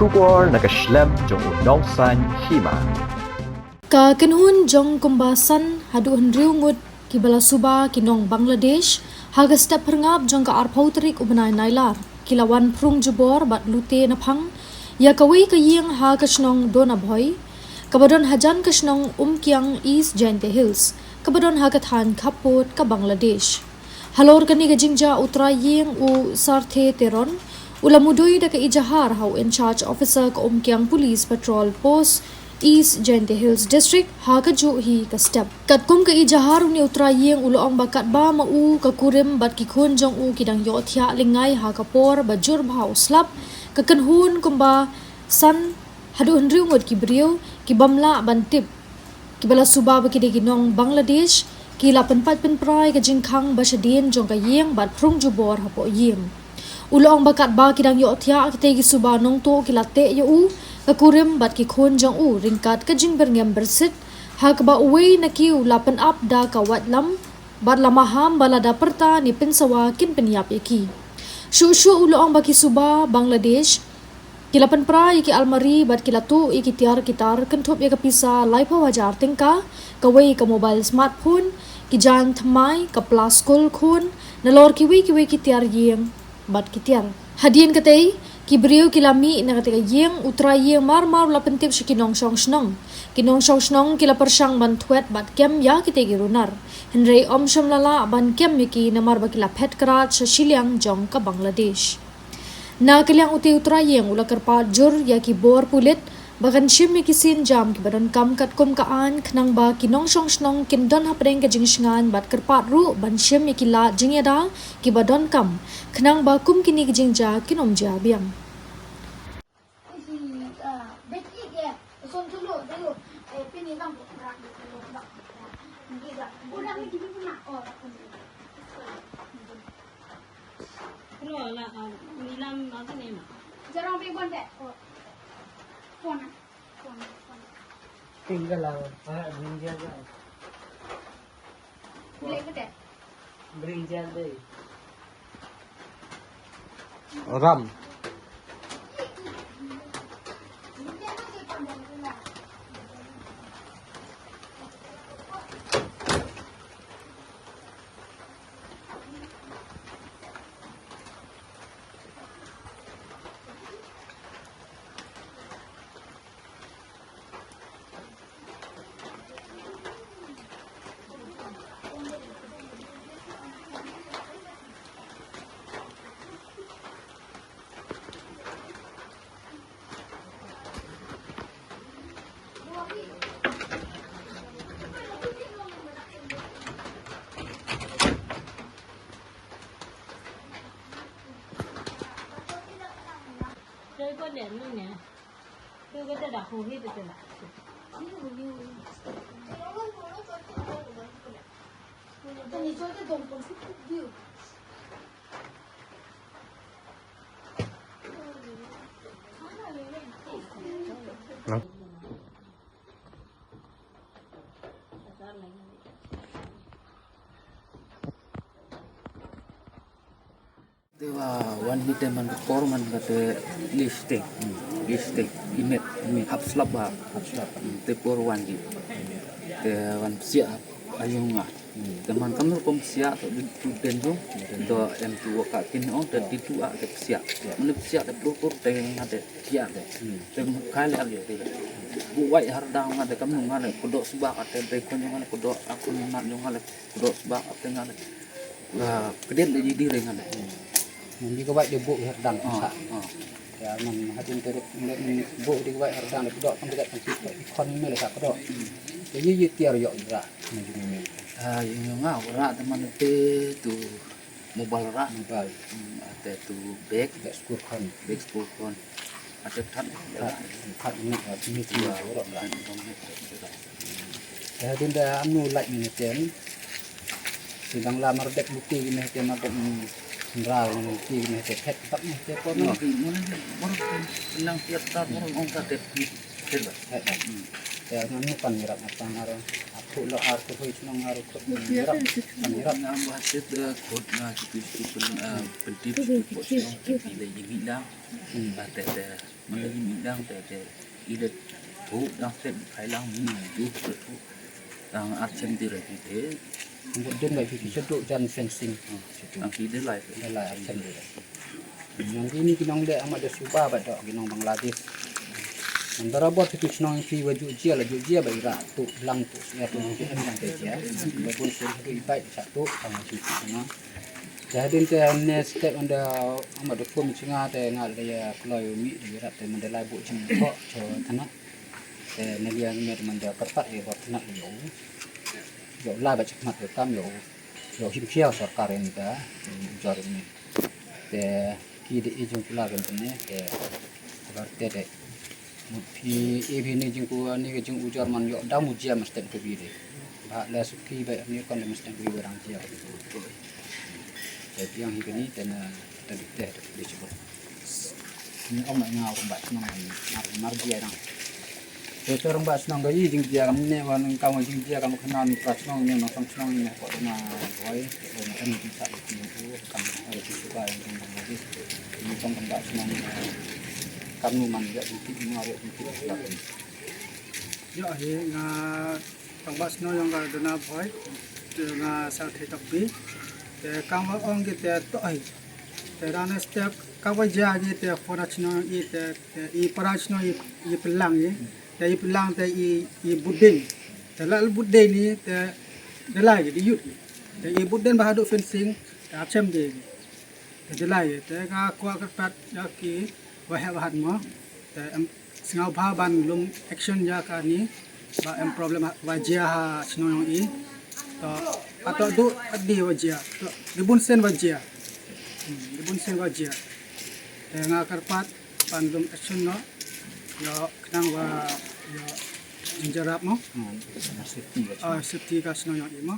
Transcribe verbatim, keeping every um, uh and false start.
Khubor na ka shlem jong u nongsan hima. Ka kynhun jong kumba san haduh hynriew ngut kiba la suba ki nong Bangladesh ha ka step phyrngap jong ka arphew tarik u bnai Nailar ki la wan phrung jubor bad lute na phang ïa kawei ka ïing ha ka shnong Donabhoi kaba don hajan ka shnong Umkiang, East Jaintia Hills, kaba don ha ka thaiñ khappud ka Bangladesh. Halor kane ka jingjia, u trai ïing, u Sarthe Teron, u la mudui da ka ejahar ha u in charge officer ka Umkiang Police Patrol Post, East Jaintia Hills District, ha kajuh hi ka step. Katkum ka ejahar, une u trai ïing u la ong ba katba ma u, ka kurim bad ki khun jong u ki dang ïohthiah lyngngai ha ka por ba jur bha u slap, ka kynhun kumba san haduh hynriew ngut ki briew ki bym lah ban tip kiba la suba ba ki dei ki nong Bangladesh, ki la pynpait pynpra ïa ka jingkhang ba shadien jong ka ïing bad phrung jubor hapoh ïing. U la ong ba katba ki dang ïohthiah, kitei ki suba nongtuh ki la teh ïa u, ka kurim bad ki khun jong u ryngkat ka jingbyrngem byrsit, ha kaba uwei na ki u la pynap da ka waitlam bad la maham ba lada pyrta ne pynsawa kin pynïap ïa ki. Shuh shuh u la ong ba ki suba Bangladesh ki la pynpra ïa ki almari bad ki la tuh ïa ki tiar ki tar kynthup ïa ka pisa laiphew hajar tyngka, kawei ka mobile smartphone, ki jaiñ thymmai, ka plas skul khun, nalor kiwei kiwei ki tiar ïing bad ki tiar. Hadien katei, ki briew ki la mih na katei ka ïing, u trai ïing mar mar u la pyntip sha ki nongshong shnong. Ki nongshong shnong ki la pyrshang ban thwet bad kem ïa kitei ki runar, hynrei ym shym la lah ban kem ïa ki namar ba ki la phet krad sha shiliang jong ka Bangladesh. Na ka liang utei u trai ïing u la kyrpad jur ïa ki bor pulit ba kan shim ïa ki sienjam kiba donkam katkum ka aiñ khnang ba ki nongshong shnong kin don hapdeng ka jingshngaiñ bad kyrpad ruh ban shim ïa ki lad jingïada kiba donkam khnang ba kum kine ki jingjia kin ym jia biang. Tinggal lah, ah, brinjal lah. Brinjal deh. Ram. Te wa wan hi te man ka por man ka te lipstick, lipstick, imet, imet, hap slap ba, hap slap. Te por wan hi. Te wan psiah hap ayung nga. Te man kam rukom psiah to di tu den tu. To em tu wa ka kin ong te di tu a te psiah. Mane psiah te por por te nga te psiah te. Te kai le ag te. Bu wai har dang nga te kam nu nga le kudo sbak te be kon nga le kudo akun nga nga le kudo sbak te nga le. Ah, kedem de di diri ngane. Ngan di kawai de buk herdang sa. Ah. Ya, man hadin teruk ngan buk di kawai herdang de kedok kan dekat kan sik. Ikon mele sa kedok. Jadi ye tiar yok ira. Ngan juni mele. Ah, yung yung nga ora teman te tu mobile ra. Mobile. Hmm, ate tu bag. Bag school kon. Bag school kon. Ate khat. Khat, khat ni, khat ni tu orang lah. Ya, hadin da anu like ni ten. Sing dang la mar dek buti gini te mar dek nra buti gini te phet tak ni te pon. Nang tiap ta pon ong ka te phet. Phet. Ya, nang ni pan ngira mata ngar. Kut lo ar kut hui chnong ar kut hui rak. Kan rak. Nga ba sit, eh, kut nga kitu kitu pun, eh, pentin kitu kut chnong kitu le yingi lang. Hmm. Ba te te mana yingi lang te te ile tu dang set khai lang ni tu tu. Dang ar chem ti re ti te. Ngut din ba ki ki cheduk jan fencing. Hmm. Dang ki de lai. De lai ar chem ti re. Nang kini ki nongleh amat da suba bad da ki nong Bangladesh. Nang barabor ki chnong ki wa juk jia la juk jia ba ira tu lang tu ya tu ki nong te jia. Ba pun sur tu ibai sa tu kang ki ki na. Jadi te ne step anda amat da pun chinga te nga da ya kloi mi da ira te manda lai bu ching ko cho tana. Te ne liang ne manda kerpat ya bor tana yo. Yo la ba chakmat yo tam yo. Yo him khia sorkar ni ka. Jor ni. Te ki de i jong pula kan ne te bar te de. Mut phi e phi ne jingku ne ke jing ujar man yo dam ujia mas ten ke bi de. Ba la suki ba ne kon le mas ten ke bi rang jia. Te tiang hi ke ni te na te de te de chuba. Ni om nga om ba chnong mar mar jia nang. Te to rang ba chnong ga i jing jia kam ne wan kam jing jia kam khana ni pra chnong ne ma kam chnong ne ko ma koi. Ko ma kan ti sa ti ko kam ai ti suka yang jing ma di. Ni kam kam ba chnong kam nu man ya ti ti ma ya ti ti. Ya hi nga kam ba chnong yang ga dana boy. Te nga sa thai tak bi. Te kam ba ong ki te to ai. Te rana step kam ba jia ki te pora chnong i te Te i para chnong i, i pelang i. Te i pelang te i, i budin. Te la budin i te delai i di yut. Te i budin ba haduk fencing te achem de. Te delai i. Te ka kwa kerpat ya ki wahab wahad mo. Te em sngau ba ban lum action ya ka ni. Ba em problem ha, ba jia ha chnong i. To ato du adi wa jia. To di bun sen wa jia. Hmm, di bun sen wa jia. Te nga kerpat pan lum action no. Yo khnang wa yo jinjarap mo. Hmm, safety ka. Ah, safety ka chnong i mo.